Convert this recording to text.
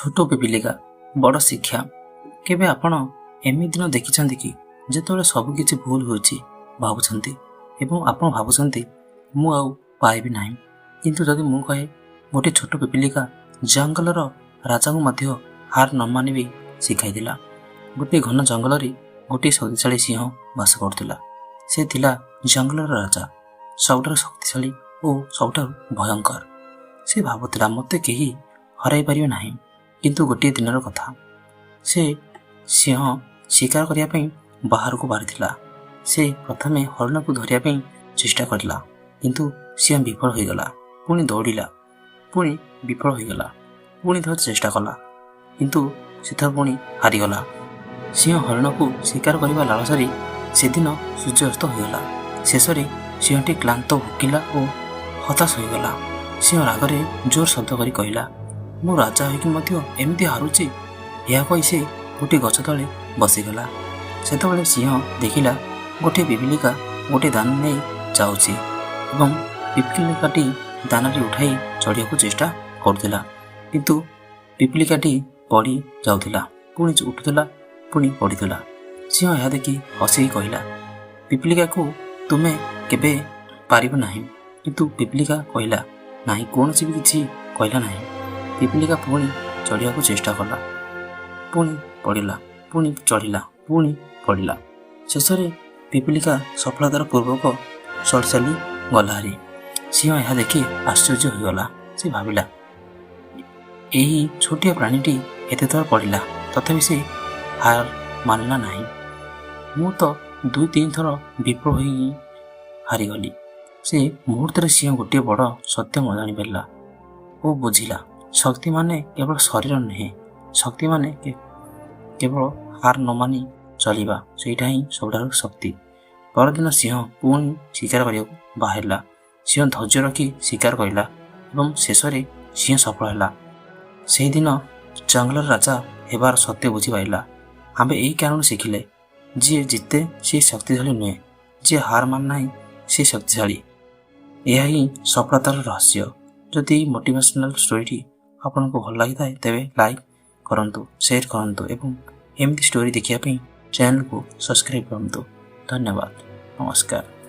ଛୋଟ ପିପିଲିକା, ବଡ଼ ଶିକ୍ଷା। କେବେ ଆପଣ ଏମିତି ଦିନ ଦେଖିଛନ୍ତି କି, ଯେତେବେଳେ ସବୁକିଛି ଭୁଲ ହୋଇଛି ଭାବୁଛନ୍ତି ଏବଂ ଆପଣ ଭାବୁଛନ୍ତି, ମୁଁ ଆଉ ପାରିବି ନାହିଁ? କିନ୍ତୁ ଯଦି ମୁଁ କହେ, ଗୋଟିଏ ଛୋଟ ପିପିଲିକା ଜଙ୍ଗଲର ରାଜାଙ୍କୁ ମଧ୍ୟ ହାର ନ ମାନିବା ଶିଖାଇଥିଲା? ଗୋଟିଏ ଘନ ଜଙ୍ଗଲରେ ଗୋଟିଏ ଶକ୍ତିଶାଳୀ ସିଂହ ବାସ କରୁଥିଲା। ସେ ଥିଲା ଜଙ୍ଗଲର ରାଜା, ସବୁଠାରୁ ଶକ୍ତିଶାଳୀ ଓ ସବୁଠାରୁ ଭୟଙ୍କର। ସେ ଭାବୁଥିଲା, ମୋତେ କେହି ହରାଇ ପାରିବେ ନାହିଁ। କିନ୍ତୁ ଗୋଟିଏ ଦିନର କଥା, ସେ ସିଂହ ଶିକାର କରିବା ପାଇଁ ବାହାରକୁ ବାହାରିଥିଲା। ସେ ପ୍ରଥମେ ହରିଣକୁ ଧରିବା ପାଇଁ ଚେଷ୍ଟା କରିଲା, କିନ୍ତୁ ସିଂହ ବିଫଳ ହୋଇଗଲା। ପୁଣି ଦୌଡ଼ିଲା, ପୁଣି ବିଫଳ ହୋଇଗଲା। ପୁଣି ଥରେ ଚେଷ୍ଟା କଲା, କିନ୍ତୁ ସେଥର ପୁଣି ହାରିଗଲା। ସିଂହ ହରିଣକୁ ଶିକାର କରିବା ଲାଳସାରେ ସେଦିନ ସୂର୍ଯ୍ୟାସ୍ତ ହୋଇଗଲା। ଶେଷରେ ସିଂହଟି କ୍ଳାନ୍ତ, ଭୋକିଲା ଓ ହତାଶ ହୋଇଗଲା। ସିଂହ ରାଗରେ ଜୋର ଶବ୍ଦ କରି କହିଲା, "ମୁଁ ରାଜା ହୋଇକି ମଧ୍ୟ ଏମିତି ହାରୁଛି।" ଏହା କହି ସେ ଗୋଟିଏ ଗଛ ତଳେ ବସିଗଲା। ସେତେବେଳେ ସିଂହ ଦେଖିଲା, ଗୋଟିଏ ପିପିଲିକା ଗୋଟିଏ ଦାନା ନେଇ ଯାଉଛି ଏବଂ ପିପିଲିକାଟି ଦାନାଟି ଉଠାଇ ଚଢ଼ିବାକୁ ଚେଷ୍ଟା କରୁଥିଲା। କିନ୍ତୁ ପିପିଲିକାଟି ପଡ଼ି ଯାଉଥିଲା, ପୁଣି ଉଠୁଥିଲା, ପୁଣି ପଡ଼ିଥିଲା। ସିଂହ ଏହା ଦେଖି ହସିକି କହିଲା, "ପିପିଲିକାକୁ ତୁମେ କେବେ ପାରିବ ନାହିଁ।" କିନ୍ତୁ ପିପିଲିକା କହିଲା ନାହିଁ, କୌଣସି ବି କିଛି କହିଲା ନାହିଁ। ପିପିଲିକା ପୁଣି ଚଢ଼ିବାକୁ ଚେଷ୍ଟା କଲା, ପୁଣି ପଡ଼ିଲା, ପୁଣି ଚଢ଼ିଲା, ପୁଣି ପଡ଼ିଲା। ଶେଷରେ ପିପିଲିକା ସଫଳତାର ପୂର୍ବକ ଚଢ଼ି ଚାଲି ଗଲା ହାରି। ସିଂହ ଏହା ଦେଖି ଆଶ୍ଚର୍ଯ୍ୟ ହୋଇଗଲା। ସେ ଭାବିଲା, ଏହି ଛୋଟିଆ ପ୍ରାଣୀଟି ଏତେ ଥର ପଡ଼ିଲା, ତଥାପି ସେ ହାର ମାନିଲା ନାହିଁ। ମୁଁ ତ ଦୁଇ ତିନି ଥର ବିଫଳ ହୋଇ ହାରିଗଲି। ସେ ମୁହୂର୍ତ୍ତରେ ସିଂହ ଗୋଟିଏ ବଡ଼ ସତ୍ୟ ଜାଣିପାରିଲା ଓ ବୁଝିଲା, ଶକ୍ତି ମାନେ କେବଳ ଶରୀର ନୁହେଁ, ଶକ୍ତି ମାନେ କେବଳ ହାର ନ ମାନି ଚଲିବା, ସେଇଟା ହିଁ ସବୁଠାରୁ ଶକ୍ତି। ପରଦିନ ସିଂହ ପୁଣି ଶିକାର କରିବାକୁ ବାହାରିଲା। ସିଂହ ଧୈର୍ଯ୍ୟ ରଖି ଶିକାର କରିଲା ଏବଂ ଶେଷରେ ସିଂହ ସଫଳ ହେଲା। ସେହିଦିନ ଜଙ୍ଗଲର ରାଜା ହେବାର ସତ୍ୟ ବୁଝିପାରିଲା। ଆମେ ଏହି କାରଣରୁ ଶିଖିଲେ, ଯିଏ ଜିତେ ସିଏ ଶକ୍ତିଶାଳୀ ନୁହେଁ, ଯିଏ ହାର ମାନେ ନାହିଁ ସିଏ ଶକ୍ତିଶାଳୀ। ଏହା ହିଁ ସଫଳତାର ରହସ୍ୟ। ଯଦି ଏହି ମୋଟିଭେସନାଲ୍ ଷ୍ଟୋରିଟି ଆପଣଙ୍କୁ ଭଲ ଲାଗିଥାଏ, ତେବେ ଲାଇକ୍ କରନ୍ତୁ, ସେୟାର କରନ୍ତୁ ଏବଂ ଏମିତି ଷ୍ଟୋରି ଦେଖିବା ପାଇଁ ଚ୍ୟାନେଲକୁ ସବସ୍କ୍ରାଇବ୍ କରନ୍ତୁ। ଧନ୍ୟବାଦ, ନମସ୍କାର।